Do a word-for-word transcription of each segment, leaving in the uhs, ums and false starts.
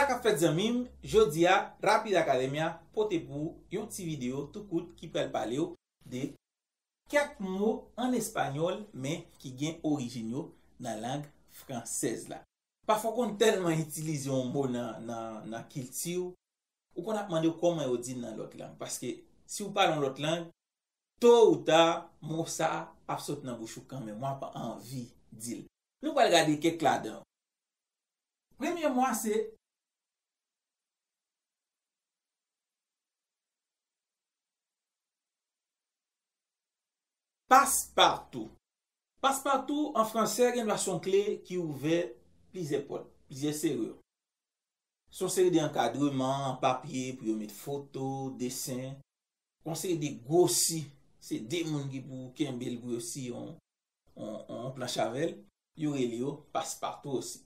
Sa k ap fèt zanmi m, jodi a, Rapid Academia pote pou w yon ti videyo tou kout ki pral pale w de kèk mo an espanyòl, men ki gen orijin yo nan lang fransèz la. Pafwa w konn tèlman itilize yon mo nan, nan, nan kilti w, ou konn ap mande w kòman yo di l nan lòt lang. Paske si w pale yon lòt lang, to ou ta, mo sa ap sot nan bouch ou kanmenm, w ap anvi di l. Nou pral gade kèk ladan yo. Premye mo a se paspatou. Paspatou an fransè gen dwa se yon kle ki ouvè plizyè pòt, plizyè seri. Se yon seri de ankadreman, papye pou yo met foto, desen. Yon seri de gwo si, se de moun ki pou kenbe l pou yo si yon, yon, yon planch avè l, yo rele yo paspatou osi.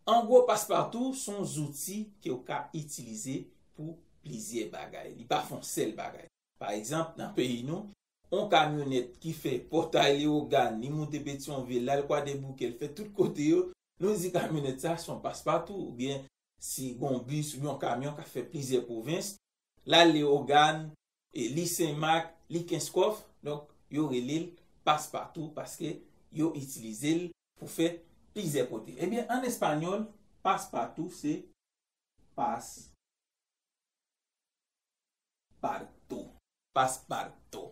An gwo, paspatou se yon zouti ke w ka itilize pou plizyè bagay. Li pa fè yon sèl bagay. Pa egzanp, nan peyi nou, yon kamyonèt ki fè Pòtay Leyogàn, li moute Petyonvil, l al Kwadèboukè, l fè tout kote yo, nou di kamyonèt sa se yon paspatou, oubyen si gon bis oubyen yon kamyon k ap fè plizyè pwovens, l al Leyogàn, e li Senmak, li Kenskòf, donk yo rele l paspatou paske yo itilize l pou fè plizyè kote. Ebyen, an espanyòl, paspatou se pas parto. Pasparto.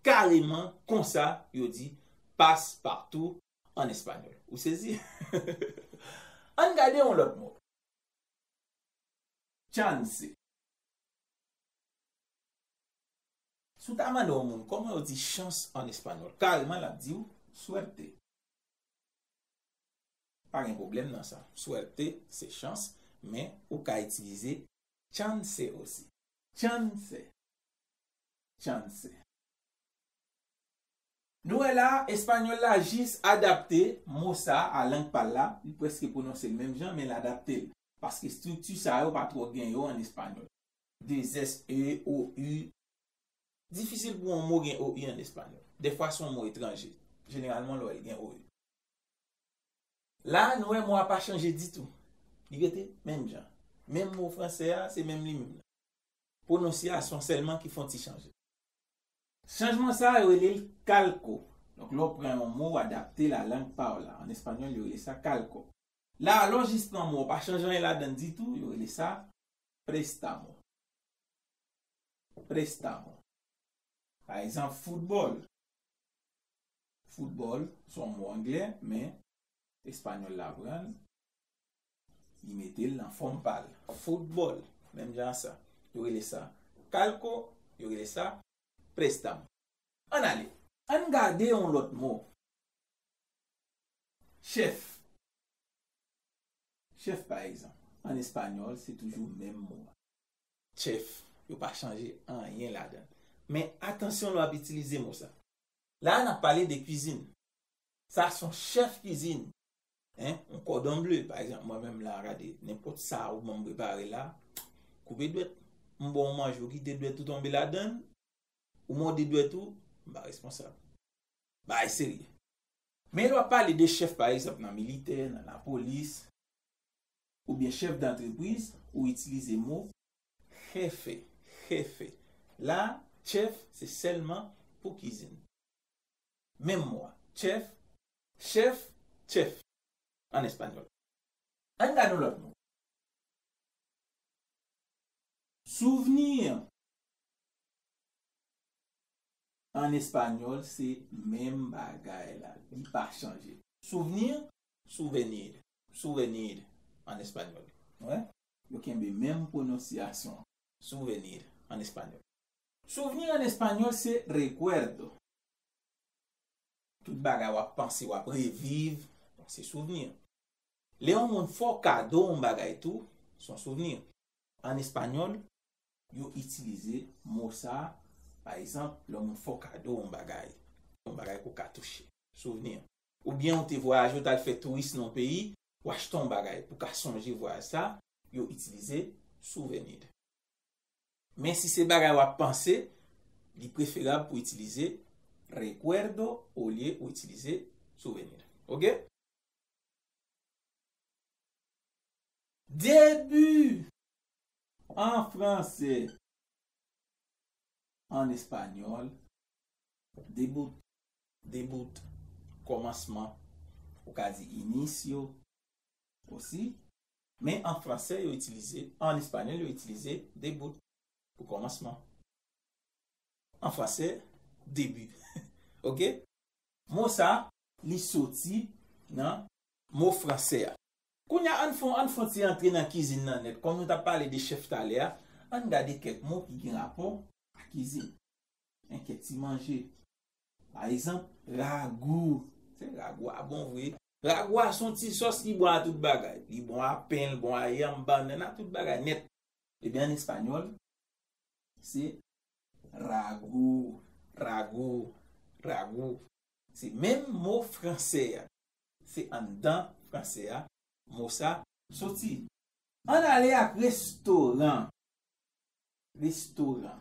Kareman konsa yo di paspartou an espanyòl. Ou sezi? Ann gade yon lòt mo. Chance. Si w ta mande yon moun kòman yo di chans an espanyòl, kareman l ap di w suerte. Pa gen pwoblèm nan sa. Suerte se chans, men ou ka itilize chance osi. Chance. Chance. Nou wè la, espanyòl la jis adapte mo sa a lang pa l la, li prèske pwononse l menm jan, men l adapte l. Paske estrikti sa yo pa twò gen yo an espanyòl. De S, E, O, U. Difisil pou yon mo gen O U an espanyòl. Dèfwa se yon mo etranje. Jeneralman, lè w wè l gen O U. La, nou wè mo a pa chanje ditou. Li rete menm jan. Menm mo fransè a, se menm li menm nan. Pwononsyasyon sèlman ki fè yon ti chanje. Chanjman sa a, yo rele l kalko. Donk, lè w pran yon mo, w adapte l a lang pa w la. An espanyòl, yo rele sa kalko. La, lè w jis pran mo, w pa chanje anyen ladan l ditou, yo rele sa préstamo. Préstamo. Pa egzanp, foutbòl. Foutbòl, se yon mo anglè, men espanyòl la pran l, li mete l nan fòm pa l. Foutbòl, menm jan sa. Yo rele sa kalko, yo rele sa préstamo. Ann ale. Ann gade yon lòt mo. Chèf. Chèf, pa egzanp, an espanyòl, se toujou menm mo a. Chèf, yo pa chanje anyen ladan l. Men atansyon lè w ap itilize mo sa. La a, n ap pale de kwizin. Sa se yon chèf kwizin. Hein? Yon kòdon ble, pa egzanp, mwen menm la, gade, nenpòt sa ou ban m prepare la, koupe dwèt. M ba w manje, ou kite dwèt ou tonbe ladan l, ou mòde dwèt ou, m pa responsab. Bagay serye. Men lè w ap pale de chèf, pa egzanp, nan militè, nan lapolis, oubyen chèf dantrepriz, ou itilize mo jefe, jefe. La, chèf, se sèlman pou kwizin. Menm mo a. Chèf, chèf, chèf. An espanyòl. Ann gade yon lòt mo. Souvenir. An espanyòl, se menm bagay la. Li pa chanje. Souvenir, souvenir, souvenir an espanyòl. Wè? Yo kenbe menm pwononsyasyon. Souvenir an espanyòl. Souvenir an espanyòl se recuerdo. Tout bagay w ap panse, w ap reviv, donk se souvenir. Lè yon moun fè w kado yon bagay tou, se yon souvenir. An espanyòl, yo itilize mo sa a, pa egzanp, lè yon moun fè w kado yon bagay, yon bagay ke w ka touche, souvenir. Oubyen ou te vwayaje, ou t al fè touris nan yon peyi, ou achte yon bagay pou w ka sonje vwayaj sa, yo itilize souvenir. Men si se bagay w ap panse, li preferab pou w itilize recuerdo olye ou itilize souvenir. Oke? Début. An fransè. An espanyòl, début. Début. Kòmansman. Ou ka di inicio osi. Men an fransè, yo itilize, an espanyòl, yo itilize début pou kòmansman. An fransè, début. Ok? Mo sa, li soti nan mo fransè a. Kounye a, ann fon, ann fon ti antre nan kizin nan nèt. Kòm nou t ap pale de chèf talè a, ann gade kèk mo ki gen rapò ak kizin. Men kèk ti manje. Pa egzanp, ragou. Se ragou a bon vre. Ragou a se yon ti sòs ki bon a tout bagay. Li bon a pen, li bon a yanm, bannann, a tout bagay nèt. Ebyen, an espanyòl, se ragou, ragou, ragou. Se menm mo fransè a. Se anndan fransè a, mo sa soti. Ann ale ak restoran. Restoran.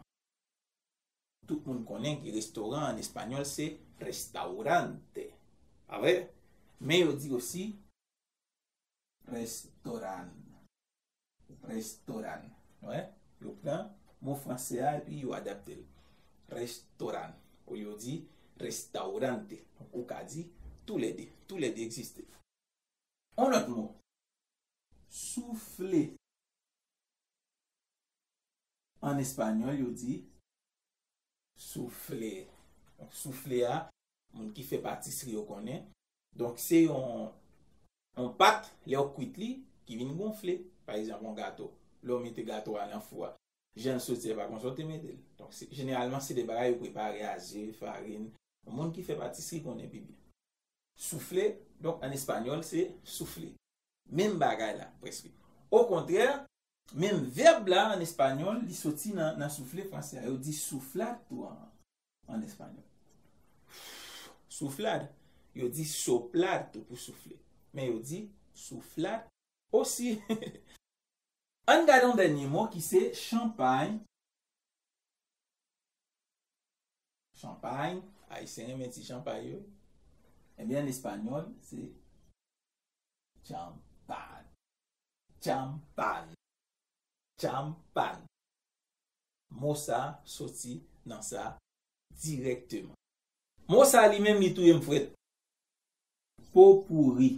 Tout moun konnen ki restoran an espanyòl se restaurante. Pa vre? Men yo di osi restoran. Restoran. Wè? Yo pran mo fransè a epi yo adapte l. Restoran. Olye yo di restaurante. Donk, ou ka di toulède. Toulède egziste. Yon lòt mo. Soufle. An espanyòl, yo di soufle. Donk, soufle a, moun ki fè patisri yo konnen. Donk, se yon, yon pat, lè w kwit li, ki vin gonfle. Pa egzanp, yon gato. Lè w mete gato a nan fou a, jan l soti a, pa konsa w te mete l. Donk, se, jeneralman, se de bagay yo prepare a ze, farin. Moun ki fè patisri konnen pi byen. Soufle, donk, an espanyòl, se soufle. Menm bagay la, prèske. Okontrè, menm vèb la, an espanyòl, li soti nan, nan soufle fransè a. Yo di souflad tou an, an espanyòl. Souflad. Yo di soplad tou pou soufle. Men yo di souflad osi. Ann gade yon dènye mo ki se chanpay. Chanpay, Ayisyen renmen ti chanpay yo. Ebyen, an espanyòl, se champán. Champán. Champán. Mo sa soti nan sa dirèkteman. Mo sa li menm li touye m frèt. Popouri.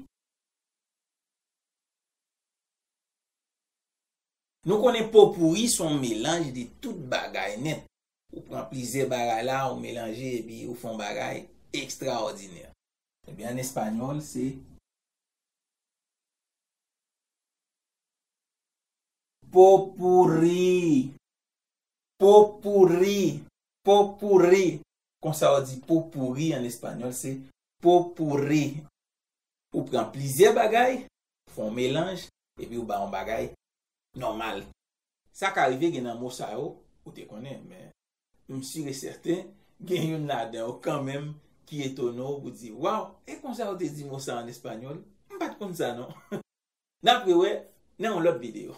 Nou konnen popouri se yon melanj de tout bagay nèt. Ou pran plizyè bagay la, ou melanje epi ou fè yon bagay ekstraòdinè. Ebyen, an espanyòl, se popurrí. Popurrí. Popurrí. Konsa yo di popurrí an espanyòl, se popurrí. Ou pran plizyè bagay, fè yon melanj, epi ou bay yon bagay nòmal. Sa ka rive gen nan mo sa yo, ou te konnen, men m si e sèten, gen youn ladan yo kanmenm ki etone w pou di, waw, e konsa yo te di mo sa an espanyòl? M pa t konn sa non. N ap rewè nan yon lòt videyo.